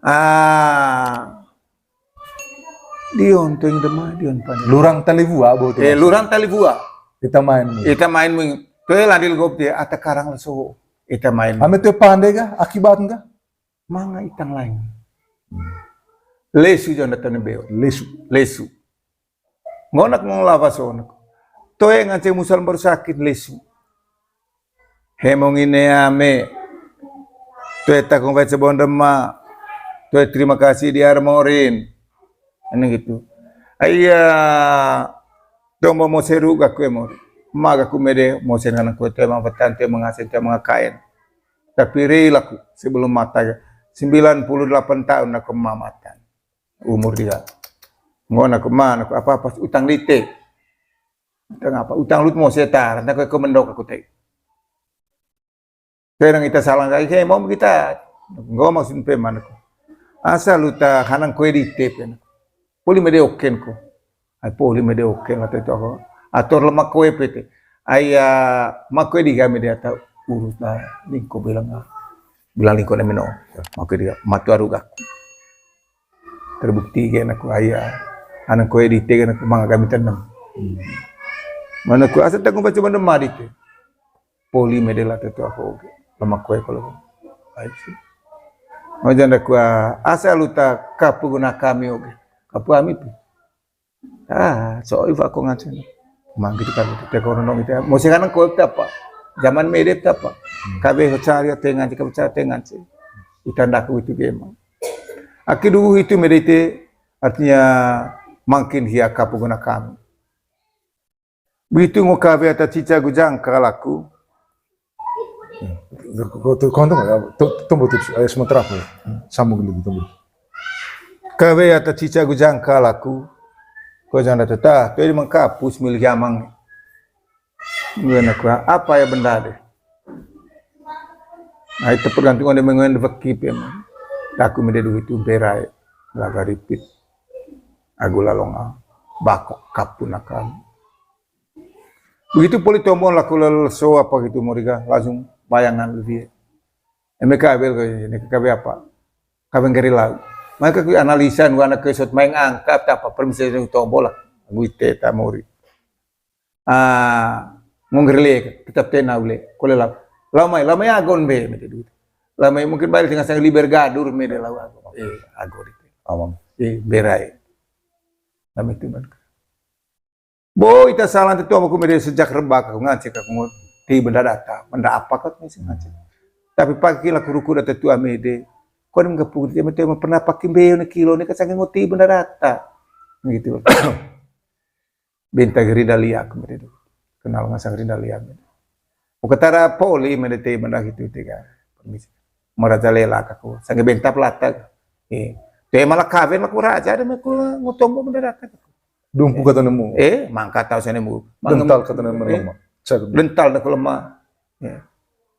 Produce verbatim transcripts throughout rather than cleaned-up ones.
Ah. Dion tuing dema, dion pan. Lurang Talivua, bo tu. Eh, Lurang Talivua. Ita main. Ita main ming. Toe ladil gop dia, ata karang leso. Ita main. Ame toe pande ga, akibat ga? Manga itang lain. Lesu jon datang beo. Lesu. Lesu. Ngonak ngong lava sonak. Toe ngance musal baru sakit lesu. Hemong ine ame. Toe takung vai cebon dema. Toe terima kasih di armorin. Ini gitu. Aya, dombo mo seru gaku emor. Ma gaku mede mo sen kanan kue toe mangfatan, toe mangasen, toe mangakain. Tapi rela ku sebelum mata ya. Sembilan puluh delapan tahun aku mamatan. Umur dia. Ngon aku man aku apa-apa utang lite. Utang apa? Utang lut mo setar, entah kau mendok aku teh. Terang kita salah lagi, kayak mau kita Nggo maksud pe manaku. Asa luta hanang koe dite pe. Poli mede oken ko. Ai poli mede oken la tetu aku. Ator lemak koe pete. Ai, ah, mak koe diga mede ata urus na lingko bilang, ah. Bilang lingko na meno. Mak koe diga matu aru gaku. Terbukti gen aku ai, ah. Hanang koe dite gen aku manga kami tenang. Manaku asa tanggung baca mana mari te. Poli mede la tetu aku oke. Lemak koe kalau. Ai si. Majan daku, ah, asa luta kapu guna kami oke. Kapu ami pi. Ah, so iwa ko ngancen. Mang gitu kan, te kono nong itu. Mau sekarang kau apa? Zaman mede apa? Kabe cari tengan, kabe cari tengan sih. Utan daku itu game. Aki dulu itu mede te, artinya makin hia kapu guna kami. Begitu ngo kawe ata cica gu jangka laku. Ko tu konto ya, to tombo tu, eh, sementara aku. Sambung dulu tombo. Kawe ata cica gu jangka laku. Ko janda teta, to di mangkapus milih amang. Ngena kua, apa ya benda deh? Ai, tergantung onde mengoen de weki pe. Daku mede duhi tu berai, laga ripit. Agu lalonga, bakok kapun akan. Begitu poli tombon laku leleso apa gitu moriga, langsung bayangan lebih. Eme kabel ko ini, kabe apa? Kabe ngeri lau. Maka ku analisa, nu anak ke sot main angkat apa, permisi tombol lah. Agu ite ta mori. Ah, ngong rele, tetap tena ule. Kole lau. Lau mai, lau mai agon be, mede duit. Lau mai mungkin balik dengan sang liber gadur, mede lau agon. Eh, agon itu. Awang. Eh, berai. Lau mai itu, man. Bo, ita salah tetu aku mede sejak rebak, aku ngance, aku ngo ti benda data, benda apa kau ngance, ngance. Tapi pagi laku ruku data tu amede. Kau nem gepuk, dia mete pernah pakai beo ne kilo ne, kasang ngo ti benda data. Gitu. Benta Gerinda Liak, mede tu. Kenal ngasang Gerinda Liak, mede. Ukatara poli, mede te, mede gitu, tiga. Permisi. Meraja lela kaku. Sange benta pelata. Eh. Te malah kawin aku raja, ada aku ngutombo mede rata. Dumpu kata nemu. Eh, mangka tahu saya nemu. Dental kata nemu, eh, lemah. Dental dah lemah. Ya.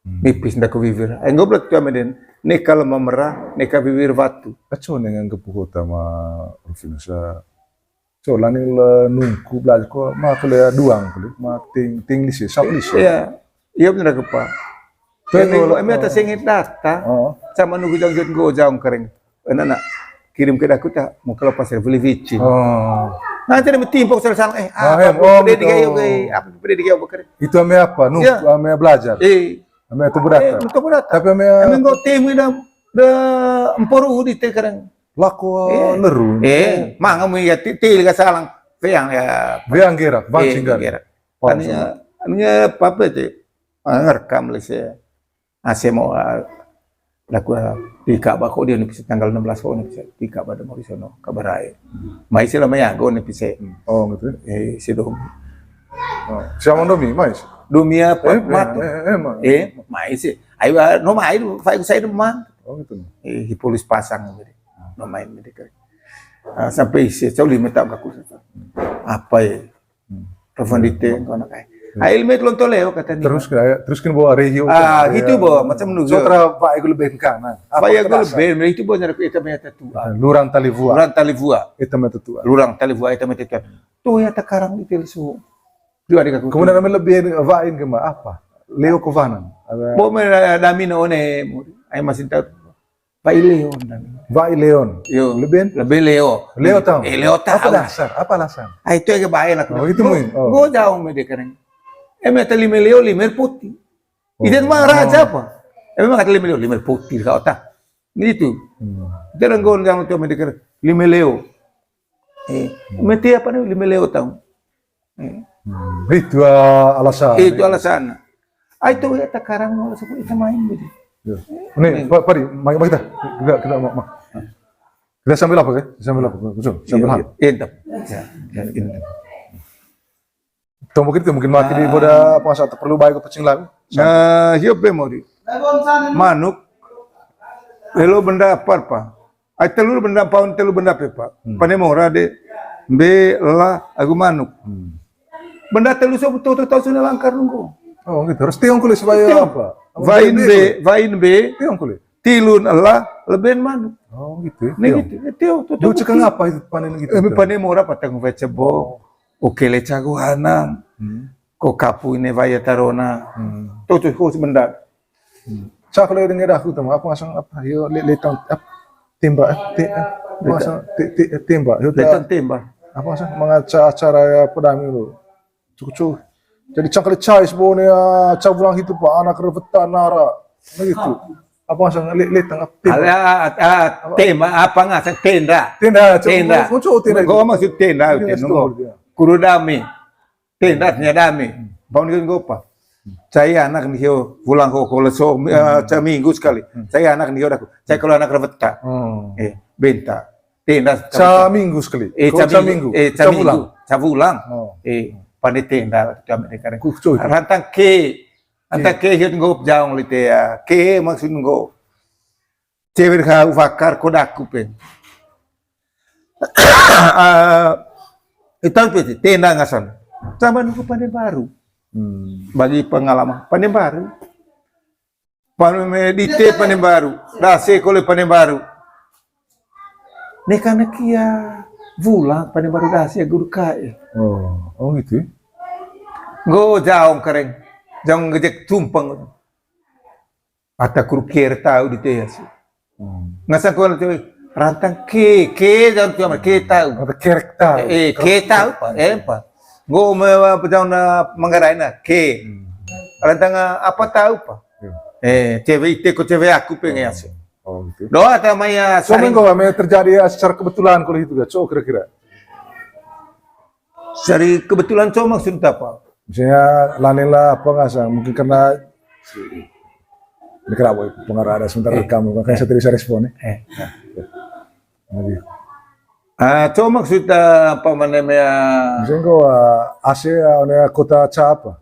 Nipis dah ku bibir. Ai, goblok tu ameden. Neka lemah merah, neka bibir batu. Aco ne nganggep kota ma Rufinus. So, lani le nungku belajar ko, ma kule duang kule, ma ting, ting lisi, sap lisi. Iya. Iya, bener, Pak. Tuh, eme, kalau eme atas sengit data, oh, sama nunggu jang jut go jaung kering. Enak, nak. Kirim ke daku tak, mau kalau pasir beli vicin. Oh. Nanti dia timpok salah-salah, eh, ah, apa, oh, pede gitu. Digayo, eh, apa, pede digayo, kering. Itu ame apa? Nungku, iya. Ame belajar. Eh. Ame itu berat. Eh, itu berat. Tapi ame, ame nggak temu dah, dah empor udi te kering. Lako, eh, leru. Eh, manga mu ya ti-, tiga salang. Veang ya. Veang gerak, bang, eh, singgar. Gerak. Paham. Aninya, semua. Aninya apa, apa itu? Ah, ngerekam lah saya. Ah, saya mau, ah, laku, ah, di Ka'bah kok dia nih, bisa tanggal enam belas kok nih, bisa di Ka'bah ada mau di sono, Ka'bah Rai. Mai sih lah, mai aku nih, bisa. Oh, gitu. Eh, si Domi. Oh, siapa Domi, mai sih? Domi apa? Eh, matu. Eh, eh, eh, mai. Eh, mai sih. Ayo, ah, no mai, Pak, saya demang. Oh, gitu. Eh, di polisi pasang, gitu. No main, gitu. Ah, sampai isi, cau lima tahun aku. Apa ya? Hmm. Telepon di te, kau nak ai. Hmm. Ai, ilmu itu lonto leo, kata ni. Terus ke, terus ke bawa regio. Ah, gitu, bawa, macam nu. So, tera, Pak, aku lebih ke kanan. Apa Pak, aku lebih, itu bawa nyari ku, itu punya tetua. Lurang Talivua. Lurang Talivua. Itu punya tetua. Lurang Talivua, itu punya tetua. Tuh ya, takarang di Telsu. Dua adik aku. Kemudian kami lebih vain ke ma-, apa? Leo Kovanan. Ada. Bo me, eh, dami no one, ai masih tahu. Vai Leon dami. Vai Leon. Yo. Leben? Leben Leo. Leo tahu. Eh, Leo tahu. Apa dasar? Apa alasan? Ah, itu aja bae lah. Oh, itu mungkin. Oh. Go jauh me de kering. Eme ata lime Leo, lime putih. Oh. Ide mah raja apa? Eme mah ata lime Leo, lime putih kau tah. Itu. Hmm. Ita orang go jauh tu me de kering. Lime Leo. Eh, hmm. Mete apa nih, lime Leo tahu. Eh. Hmm, itu, ah, alasan. Itu alasan. Ah, itu ya, takarang mau alasan, itu main gitu. Ya. Ini, Pak, Pak, mari, mari kita, kita, kita, ma-, ma-, kita sambil apa, ya? Sambil apa? Betul, sambil apa? Iya, iya. Entah. Ya, ya, entah. Tombok itu mungkin mati di boda, apa saat perlu baik ke pecing lalu? Nah, hiyo pe mau di. Manuk. Lelo benda apa, Pak? Ai telu benda, paun telu benda pe, Pak. Hmm. Pane mora de, mbe, la, agu manuk. Hmm. Benda telu so betul-betul tahu sini langkar nunggu. Oh, gitu. Harus tiong kulit supaya apa? Vain be, vain be. Tiong kulit. Tilun ela leben manuk. Oh, gitu ya. Nih gitu. Eh, tio, tuh, tuh, cekang apa itu panen gitu? Eh, panen mora patang vecebo. Oh. Oke, le cagu hanang. Hmm. Ko kapu ini vaya tarona. Hmm. Tuh, tuh, khusus benda. Hmm. Cak le dengan aku tuh, apa ngasang apa? Yo, le-, letang, ap-, tembak, eh, te-, eh, apa ngasang, te-, te-, eh, tembak. Yo, ta-, letang tembak. Apa ngasang mengaca acara ya pedang itu. Cukup, cukup. Jadi cangkali cais bone, ah, cabulang itu, Pak, anak rebetan nara. Nah, gitu. Apa ngasang le-, letang, apa, tembak? Ala, ah, ah, apa? Tembak, apa ngasang tenda? Tenda, cukup, tenda. Cukup, cukup, tenda. Gua maksud tenda, tenda, tenda, cukup, nunggu. Tenda. Kuru dami. Tenda, tenda dami. Hmm. Bang, ini gua apa? Cai anak nih, yo, pulang kok, kalau so, eh, hmm, ca minggu sekali. Hmm. Cai anak nih, yo, daku. Cai kalau anak rebetan. Hmm. Eh, benta. Tenda, ca minggu sekali. Eh, kok ca minggu, ca minggu? Eh, ca minggu. Cabulang. Cabulang. Oh. Eh, pande tenda, kami dekat. Kucui. Rantang ke. Rantang ke, hiut ngop jaong lite ya. Ke maksud ngop. Cewek ha ufakar kodaku pen. Ah, itu pe tenda ngasan. Sama nunggu Panembaru. Hmm. Bagi pengalaman Panembaru. Pame dite Panembaru, dase kole Panembaru. Neka nekia vula Panembaru dase guru kae. Oh, oh gitu ya? Nggo jaong kereng, jaong ngejek tumpeng. Ata kuru kier tau dite ya sih. Hmm. Ngasang kole rantang ke, ke jaong tuh ke tau. Ata kerek tau. Eh, eh, ke tau, eh, apa? Nggo me, apa jaong na Manggarai na, ke. Hmm. Rantang, ah, apa tau, apa? Iya. Eh, cewek ite ko cewek aku pengen ya sih. Oh, gitu. Doa ta mai ya. So, saling mengko, me terjadi ya secara kebetulan kalau itu gak, so kira-kira. Dari kebetulan, so maksud apa? Misalnya, lani lah apa nggak sih? Mungkin karena ini kenapa pengarah ada sementara, eh, rekam, makanya saya tidak bisa respon ya. Eh. Jadi. Ah, so maksud, ah, apa namanya? Misalnya kau, ah, A C ya, oleh kota Capa.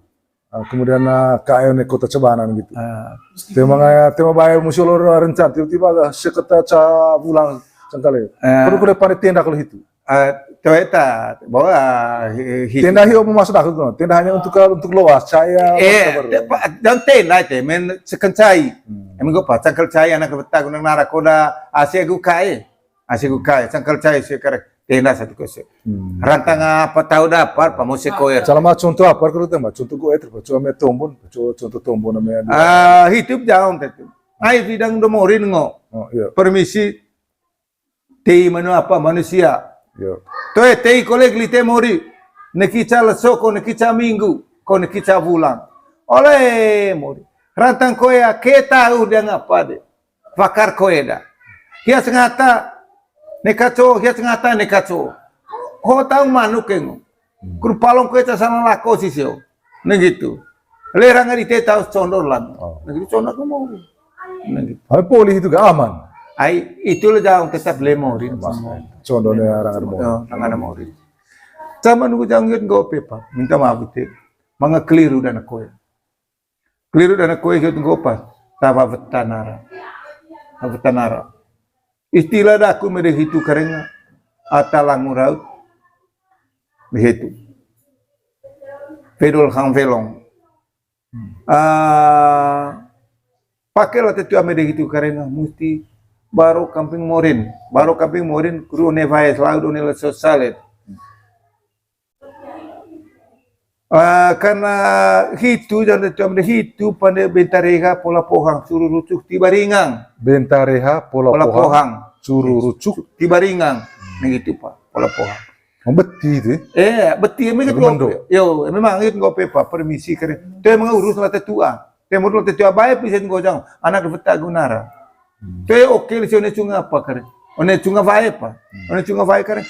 Ah, kemudian, ah, K L nih kota Cebanan gitu. Ah. Tema ngaya, tema bayar musuh lor rencana, tiba-tiba agak seketa ca bulang cengkale. Ah. Perlu kena pandai tenda kalau itu. Ah, teweta, bahwa, ah, hi-, hi-, tenda hio maksud aku tuh, tenda hanya untuk, untuk loas, caya, eh, whatever. Te-, pa-, dan tenda itu, men sekencai. Hmm. Emang gue pasang kercai anak letak gunung narakoda, A C gue kae. Asik ku kai, sangkal cai se karek. Tenda satu kose. Hmm. Rantang apa tau dapar, pa mo se koer. Calama contoh apa kalau tembak? Contoh gue eter, coba me tombon, co-, contoh tombon namanya. Ah, hidup jaong tetu. Ai bidang do morin ngo. Oh, iya. Permisi. Tei manu apa manusia. Iya. Toe tei kolek lite mori. Neki ca leso ko, neki ca minggu, ko neki ca bulan. Oleh mori. Rantang koe ya, ke tau dia ngapa de. Fakar ko eda. Hias ngata, neka co, hias ngata, neka co. Ho tau manuk kengo. Hmm. Kurpalong ko eca sana lako sisio. Nah gitu. Lerang di te tau condor lan. Oh. Nah gitu, condor ko mau. Nah gitu. Tapi poli itu gak aman. Ai, itu le jaong tetap le morin. Mas, semua. Condor le rangan morin. Oh, rangan morin. Sama nunggu jaong gitu, nggak apa-apa. Minta maaf itu. Manga keliru dan koe. Keliru dan koe hitu nggopa, tawa wetanara. Wetanara. Istilah daku mede hitu karenga, ata langu raut. Behitu. Pedol hang velong. Ah, pake la tetua mede hitu karenga, musti baro kamping morin. Baro kamping morin, kru ne vaes, lau do ne leso salet. Ah, karena hitu, janda tuam de hitu, pande bentareha pola pohang, suru rucuk tiba ringang. Bentareha pola pohang, suru rucuk tiba ringang. Nah, gitu, Pak, pola pohang. Oh, beti itu ya? Eh, beti, emang gitu. Yo, memang gitu, nggak apa-apa, permisi, keren. Itu emang urus lah tetua. Temur lo tetua bae, bisa nggak jang, anak dapat tak gunara. Hmm. Itu ya oke, lisi one cunga apa, keren. One cunga bae, Pak. Hmm. One cunga bae, keren.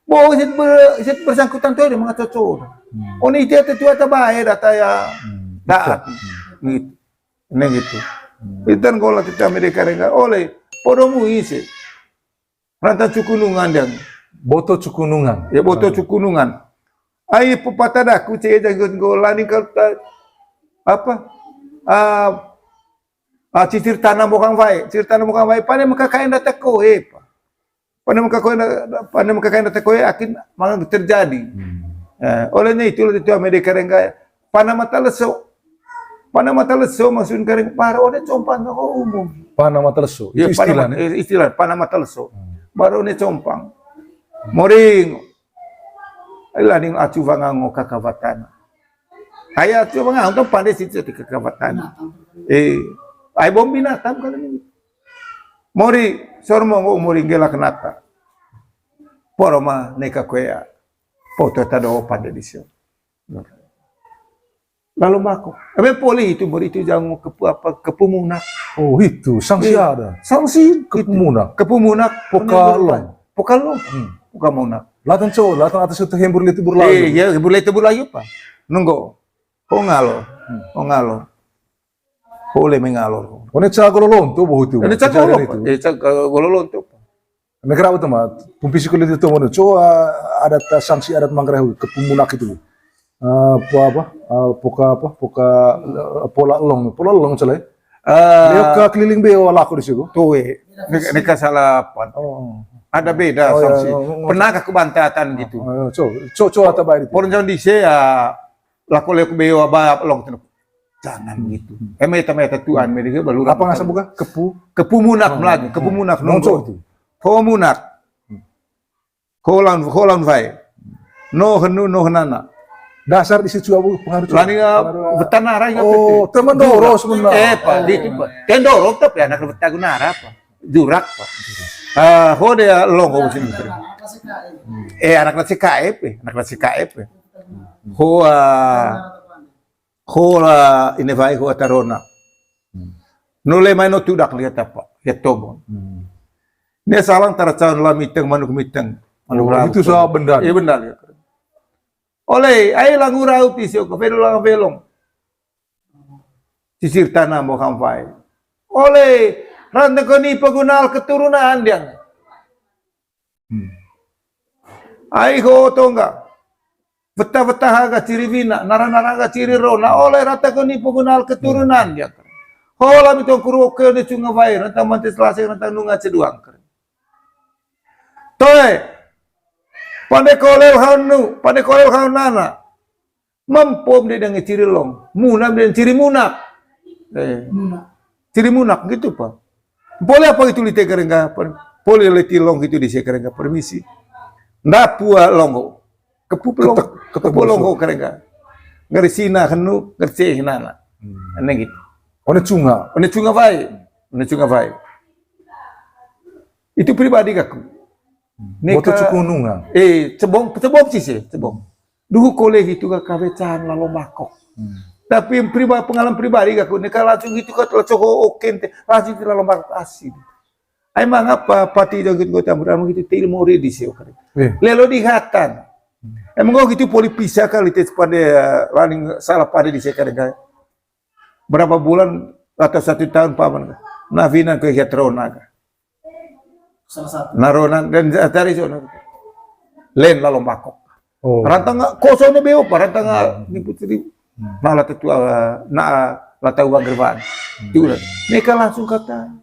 Bo, isit ber-, isit bersangkutan tuh ada mengacocor. Hmm. Oh, ini dia tuh ada bayar data ya. Hmm. Daat. Hmm. Gitu. Ini gitu. Hmm. Itu kan kalau kita Amerika dengan oleh podomu isi. Rantang cukunungan dan. Boto cukunungan. Ya, boto cukunungan. Ai pepatah daku, cek aja, gue, gue lani kalau ta-, apa? Ah, ah, cicir tanam orang baik. Cicir tanam orang baik. Pada maka kain data koe, Pak. Pada maka koe, pada maka kain data koe, akin mangan terjadi. Hmm. Eh, olehnya itulah itu Amerika dengan pada mata leso. Pana mata leso maksudnya karing, baru one compang ko umum. Pana mata leso, itu istilah nih. Istilah pana mata leso. Baru one compang. Moring. Ai laning acu wangango kakawatan. Ai acu wangango tu pande situ di kakawatan. Eh, ai bom binatang kali ini. Mori, sormongo mori nggelak nata. Poroma neka kuea. Poto tado pande disio. Lalo mako. Eme poli itu, mori itu jangan kepu apa, kepu munak. Oh, itu sanksi ada. Sanksi kepu munak. Kepu munak. Poka long. Poka long. Poka munak. Latan cowok, latan atas itu hembur litu burlayu. Eh, ya, hembur litu burlayu apa? Nunggu. Ho ngalor. Ho ngalor. Ho le mengalor. One ca golo lonto boh itu. One ca golo. Eh, ca golo lonto. Negara apa tuh, Ma? Tumpi sikul itu tuh, mana? Coba adat sanksi adat Manggarai, kepu munak itu. Eh, apa, apa? Eh, poka apa? Poka, eh, pola long, pola long salah. Eh, dia ke keliling beo laku di situ. Tuh, eh. Ini, ini kesalahan. Oh. Ada beda sanksi. Pernah aku bantatan gitu. Oh, coba, coba, coba tak baik itu. Porong jangan di saya laku leku beo aba long tuh. Jangan gitu. Eme eta meta tuan mereka baru apa ngasa buka? Kepu. Kepu munak Melaju, kepu munak nongko itu. Ho munak. Ho laun, ho laun fai. No henu, no henana. Dasar di situ abu pengaruh. Lani, eh, betanara ingat. Oh, teman doros benar. Eh, Pak, di itu, Pak. Tendorok tapi anak betagunara, Pak. Jurak, Pak. Ah, ho dia long ho sini. Eh, anak nasi kaep, eh, anak nasi kaep, eh. Ho, ah, Hola ini fai ho atarona. No le mai no tudak lihat apa, lihat tobon. Ne salang tara caun la miteng, manuk miteng, manuk rau. Itu sa benda. Iya benda lihat. Ole, ai langu rau ti sio ke velong lang velong. Sisir tanah mo hampai. Ole, rante ko ni pegunal keturunan dia. Ai ho tongga. Veta-veta haga ciri wina, nara-nara haga ciri rona, ole rata ko ni pegunal keturunan dia. Hola mitong kuru oke ne cunga wai, rantang mante selaseng, rantang nunga ceduang. Toe, pande kolel hanu, pande kolel hanana. Mampom de dang ciri long, munam de ciri munak. Eh. Ciri munak gitu, Pak. Poli apa gitu lite kerengga, poli leti long gitu di se kerengga permisi. Nda pua longgo. Kepu long, kepu longgo kerengga. Ngeri sina henu, ngeri se hinana. Aneh gitu. One cunga. One cunga wai. One cunga wai. Itu pribadi kaku. Boto cuku nunga. Eh, cebong, cebong sih sih, cebong. Duhu kole hitu ka kawecan lalo makok. Tapi priba-, pengalaman pribadi kaku, neka langsung hitu ka telah coho oke ente, langsung hitu lalo makok asin. Ai mangapa pati jangkut kota murah gitu, te ilmu ori di sio kare. Lelo di hatan. Emang kau gitu poli pisa kali te pande, eh, running salah pande di sekare. Berapa bulan atau satu tahun paman ka. Nafinan ke hiat rona ka. Salah satu. Narona dan tari so na. Len lalo makok. Oh. Rantang nga kosong ne beo pa, rantang nga ni putri. Na lata tua, na lata uang gerban. Tiulan. Neka langsung kata.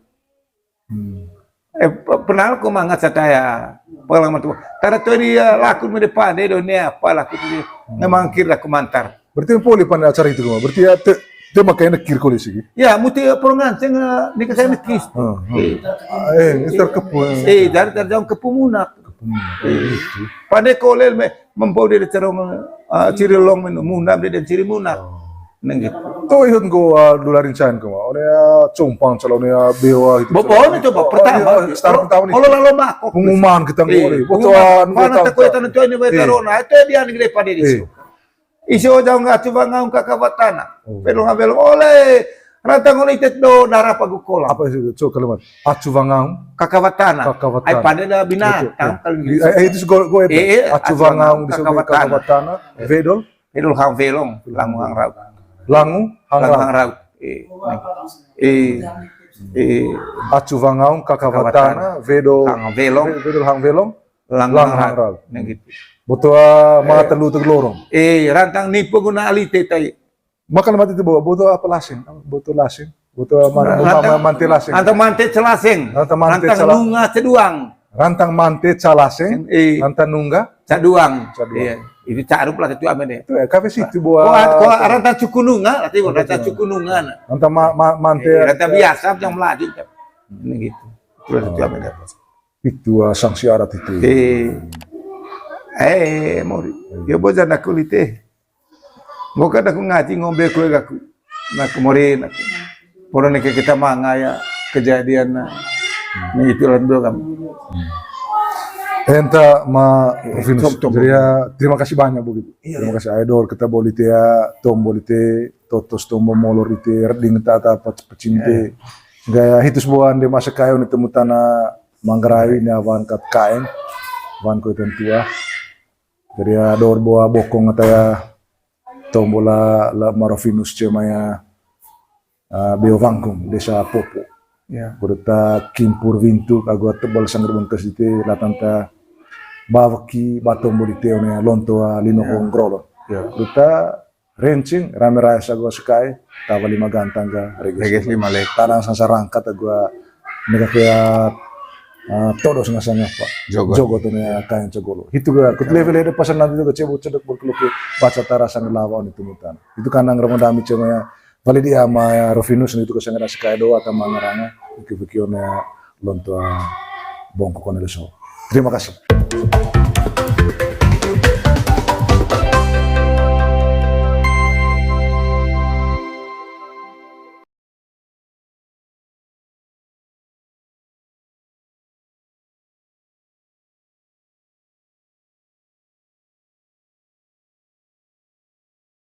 Eh, pe-, pernah aku mangat sataya pengalaman tua. Tara tua dia laku mede pande do ne apa laku tu. Memang kira aku mantar. Berarti poli pande acara itu, Kak. Berarti ya te, te makanya nekir kole sih. Ya, muti, eh, porongan, saya nge-, nikah saya nekis. Eh, ini terkepu. Eh, dari terjauh kepu munak. Kepu munak. Pande kolel me, mempau dia cerong, eh, ciri long menu, munam dia dan ciri munak. Neng gitu. Tuh, ihut ko, ah, dularin cain ko, Ma. One, ah, compang calon, one, ah, bewa gitu. Bapak, one coba, pertama, oh, iya, start pertama nih. Kalau lalo makok. Pengumuman kita ngori. Pengumuman. Mana tak kue tanah tuan ini, tarona. Itu dia nih, gede pada di situ. Isi ojang nggak coba ngaung kakak batana. Belum, belum oleh. Rantang oleh itu do darah pagu kolam. Apa sih, coba kalimat? Acu wangaung. Kakak batana. Kakak batana. Ai pada dah binatang. Kalau gitu. Eh, itu sih gue, gue itu. Acu wangaung di kakak batana. Vedol. Vedol hang velong, langu hang raut. Langu hang raut. Eh. Eh. Eh. Acu wangaung kakak batana, vedol hang velong. Vedol hang velong. Langu hang raut. Nah gitu. Boto, ah, mata lu tegelorong. Eh, rantang nipu guna alite tai. Makan mati itu bawa boto apa lasing? Boto lasing. Boto man-, rantang, ma-, mante lasing. Rantang mante celasing. Rantang mante cela-, nunga ceduang. Rantang mante calasing. Eh. Rantang nunga ceduang. Ceduang. Iya. Itu carup lah itu amen deh. Itu ya, kafe situ buat. Kok aran tan cukununga, lah tiba aran tan cukununga. Nanti ma ma mante. Nanti biasa yang melaju. Ini gitu. Itu lah itu amen deh. Itu sanksi adat itu. Eh, eh, mori. Ya bojan aku lite. Boka aku ngaji ngombe kue aku. Nah, kemarin aku. Poro nih kita mangaya kejadian nah. Nah, itu lah dulu kan. Enta ma Rufinus. Jadi ya terima kasih banyak begitu. Terima kasih Aidor kita boli te ya tombo lite totos tombo molor ite reding ta ta pecinte. Gaya hitus buan de masa kayo ni temu tanah Manggarai ni awan kat kaen. Wan ko iten tua. Jadi ya dor boa bokong ata ya tombola la Marofinus cemaya uh, Beo Vangkung, Desa Popo. Ya. Kuduta kimpur vintuk agu tebal sanggar bengkes ite latanta bawaki batombo di teone lontoa lino ya. Kong grolon. Ya. Kuduta rencing rame raya sagua sekai tawa lima gantang ga reges lima lek tanang sasa rangkat agua nega kaya uh, todos ngasanga pa jogo jogo to ne kain cogolo itu ga kut level ada pasal nanti juga cebut cedek berkeluki baca tara sang lawa on itu mutan itu kanang rama dami cuma ya valid ya ma ya Rofinus itu kesanga sekai doa atau mangaranga iki pikir ne lonto bongkok on leso. Terima kasih.